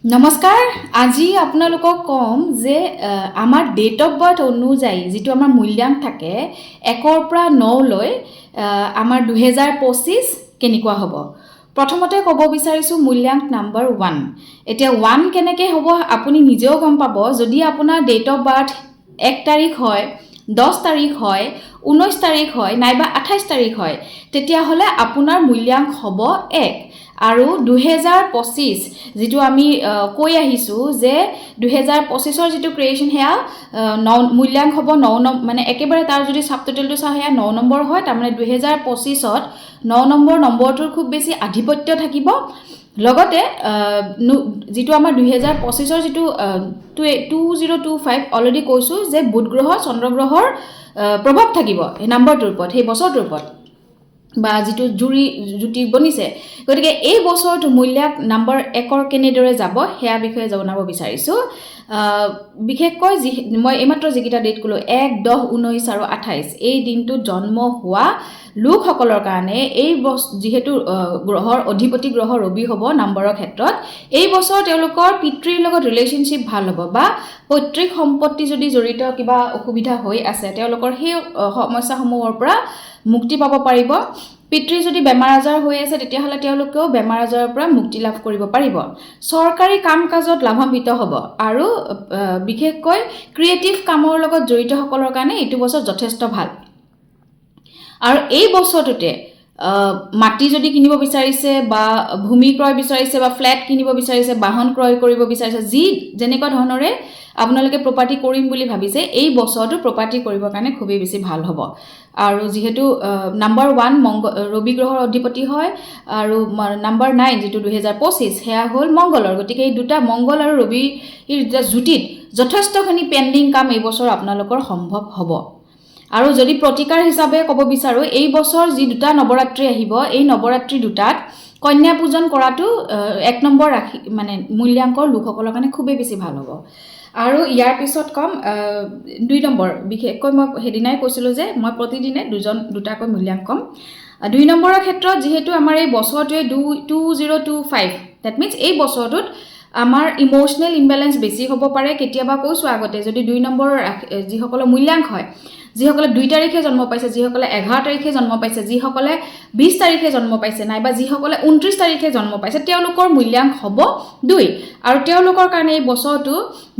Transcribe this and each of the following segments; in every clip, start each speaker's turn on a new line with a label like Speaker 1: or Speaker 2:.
Speaker 1: নমস্কাৰ। আজি আপোনালোকক ক'ম যে আমাৰ ডেট অফ বাৰ্থ অনুযায়ী যিটো আমাৰ মূল্যাংক থাকে 1ৰ পৰা 9লৈ, আমাৰ 2025 কেনেকুৱা হ'ব। প্ৰথমতে ক'ব বিচাৰিছোঁ মূল্যাংক নাম্বাৰ 1। এতিয়া 1 কেনেকৈ হ'ব আপুনি নিজেও গম পাব। যদি আপোনাৰ ডেট অফ বাৰ্থ 1 তাৰিখ হয়, 10 তাৰিখ হয়, 19 তাৰিখ হয় নাইবা 28 তাৰিখ হয়, তেতিয়াহ'লে আপোনাৰ মূল্যাংক হ'ব 1। আৰু 2025 যিটো আমি কৈ আহিছোঁ যে 2025ৰ যিটো ক্ৰিয়েশ্যন, সেয়া ন মূল্যাংক হ'ব ন মানে একেবাৰে তাৰ যদি চাব টোটেলটো চাওঁ, সেয়া ন নম্বৰ হয়। তাৰমানে 2025ত ন নম্বৰ নম্বৰটোৰ খুব বেছি আধিপত্য থাকিব। লগতে যিটো আমাৰ 2025ৰ যিটো 2025, অলৰেডি কৈছোঁ যে বুধ গ্ৰহ, চন্দ্ৰগ্ৰহৰ প্ৰভাৱ থাকিব সেই নাম্বাৰটোৰ ওপৰত, সেই বছৰটোৰ ওপৰত বা যিটো জুৰি জুতি বনিছে। গতিকে এই বছৰটো মূল্যাংক নাম্বাৰ 1ৰ কেনেদৰে যাব, সেয়া বিষয়ে জনাব বিচাৰিছোঁ। বিশেষকৈ যি মই এইমাত্ৰ যিকেইটা ডেট ক'লোঁ, 1, 10, 19 আৰু 28, এই দিনটোত জন্ম হোৱা লোকসকলৰ কাৰণে এই যিহেতু গ্ৰহৰ অধিপতি গ্ৰহ ৰবি হ'ব নাম্বাৰৰ ক্ষেত্ৰত, এই বছৰ তেওঁলোকৰ পিতৃৰ লগত ৰিলেশ্যনশ্বিপ ভাল হ'ব বা পৈতৃক সম্পত্তি যদি জড়িত কিবা অসুবিধা হৈ আছে, তেওঁলোকৰ সেই সমস্যাসমূহৰ পৰা মুক্তি পাব পাৰিব। পিতৃ যদি বেমাৰ আজাৰ হৈ আছে, তেতিয়াহ'লে তেওঁলোকেও বেমাৰ আজাৰৰ পৰা মুক্তি লাভ কৰিব পাৰিব। চৰকাৰী কাম কাজত লাভান্বিত হ'ব আৰু বিশেষকৈ ক্ৰিয়েটিভ কামৰ লগত জড়িতসকলৰ কাৰণে এইটো বছৰ যথেষ্ট ভাল। আৰু এই বছৰটোতে মাটি যদি কিনিব বিচাৰিছে বা ভূমি ক্ৰয় বিচাৰিছে বা ফ্লেট কিনিব বিচাৰিছে, বাহন ক্ৰয় কৰিব বিচাৰিছে, যি যেনেকুৱা ধৰণৰে আপোনালোকে প্ৰপাৰ্টি কৰিম বুলি ভাবিছে, এই বছৰটো প্ৰপাৰ্টি কৰিবৰ কাৰণে খুবেই বেছি ভাল হ'ব। আৰু যিহেতু নাম্বাৰ 1 ৰবি গ্ৰহৰ অধিপতি হয় আৰু নাম্বাৰ 9 যিটো 2025, সেয়া হ'ল মংগলৰ। গতিকে এই দুটা মংগল আৰু ৰবিৰ দুটা জুতিত যথেষ্টখিনি পেণ্ডিং কাম এই বছৰ আপোনালোকৰ সম্ভৱ হ'ব। আৰু যদি প্ৰতিকাৰ হিচাপে ক'ব বিচাৰোঁ, এই বছৰ যি দুটা নৱৰাত্ৰি আহিব, এই নৱৰাত্ৰি দুটাত কন্যা পূজন কৰাটো 1 নম্বৰ ৰাশি মানে মূল্যাংকৰ লোকসকলৰ কাৰণে খুবেই বেছি ভাল হ'ব। আৰু ইয়াৰ পিছত ক'ম 2 নম্বৰ। বিশেষকৈ মই সেইদিনাই কৈছিলোঁ যে মই প্ৰতিদিনে দুজন দুটাকৈ মূল্যাংক ক'ম। 2 নম্বৰৰ ক্ষেত্ৰত যিহেতু আমাৰ এই বছৰটোৱে 2025, that means এই বছৰটোত আমাৰ ইম'চনেল ইম্বেলেঞ্চ বেছি হ'ব পাৰে কেতিয়াবা। কৈছোঁ আগতে, যদি 2 নম্বৰৰ যিসকলৰ মূল্যাংক হয়, যিসকলে 2 তাৰিখে জন্ম পাইছে, যিসকলে 11 তাৰিখে জন্ম পাইছে, যিসকলে 20 তাৰিখে জন্ম পাইছে নাইবা যিসকলে 29 তাৰিখে জন্ম পাইছে, তেওঁলোকৰ মূল্যাংক হ'ব 2। আৰু তেওঁলোকৰ কাৰণে এই বছৰটো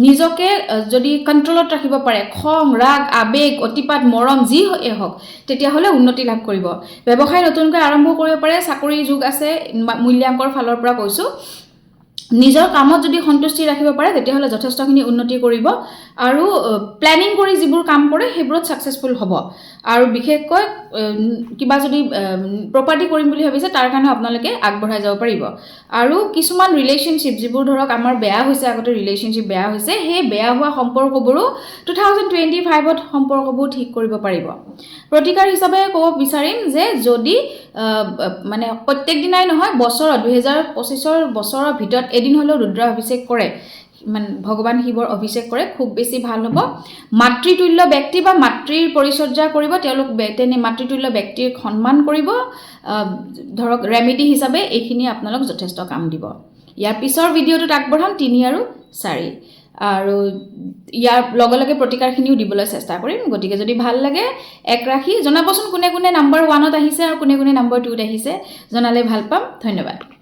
Speaker 1: নিজকে যদি কণ্ট্ৰলত ৰাখিব পাৰে, খং, ৰাগ, আৱেগ, অতিপাত মৰম যি হওক, তেতিয়াহ'লে উন্নতি লাভ কৰিব। ব্যৱসায় নতুনকৈ আৰম্ভ কৰিব পাৰে। চাকৰিৰ যোগ আছে মূল্যাংকৰ ফালৰ পৰা কৈছোঁ। নিজৰ কামত যদি সন্তুষ্টি ৰাখিব পাৰে, তেতিয়াহ'লে যথেষ্টখিনি উন্নতি কৰিব আৰু প্লেনিং কৰি যিবোৰ কাম কৰে, সেইবোৰত ছাকচেছফুল হ'ব। আৰু বিশেষকৈ কিবা যদি প্ৰপাৰ্টি কৰিম বুলি ভাবিছে, তাৰ কাৰণেও আপোনালোকে আগবঢ়াই যাব পাৰিব। আৰু কিছুমান ৰিলেশ্যনশ্বিপ যিবোৰ ধৰক আমাৰ বেয়া হৈছে, আগতে ৰিলেশ্যনশ্বিপ বেয়া হৈছে, সেই বেয়া হোৱা সম্পৰ্কবোৰো 2025ত সম্পৰ্কবোৰ ঠিক কৰিব পাৰিব। প্ৰতিকাৰ হিচাপে ক'ব বিচাৰিম যে যদি মানে প্ৰত্যেক দিনাই নহয়, বছৰত 2025ৰ বছৰৰ ভিতৰত এদিন হ'লেও ৰুদ্ৰ অভিষেক কৰে, মানে ভগৱান শিৱৰ অভিষেক কৰে, খুব বেছি ভাল হ'ব। মাতৃতুল্য ব্যক্তি বা মাতৃৰ পৰিচৰ্যা কৰিব তেওঁলোক, তেনে মাতৃতুল্য ব্যক্তিৰ সন্মান কৰিব। ধৰক ৰেমেডি হিচাপে এইখিনি আপোনালোক যথেষ্ট কাম দিব। ইয়াৰ পিছৰ ভিডিঅ'টোত আগবঢ়াম 3 আৰু 4 আৰু ইয়াৰ লগে লগে প্ৰতিকাৰখিনিও দিবলৈ চেষ্টা কৰিম। গতিকে যদি ভাল লাগে, এক ৰাশি জনাবচোন, কোনে কোনে নাম্বাৰ 1ত আহিছে আৰু কোনে কোনে নাম্বাৰ 2ত আহিছে, জনালে ভাল পাম। ধন্যবাদ।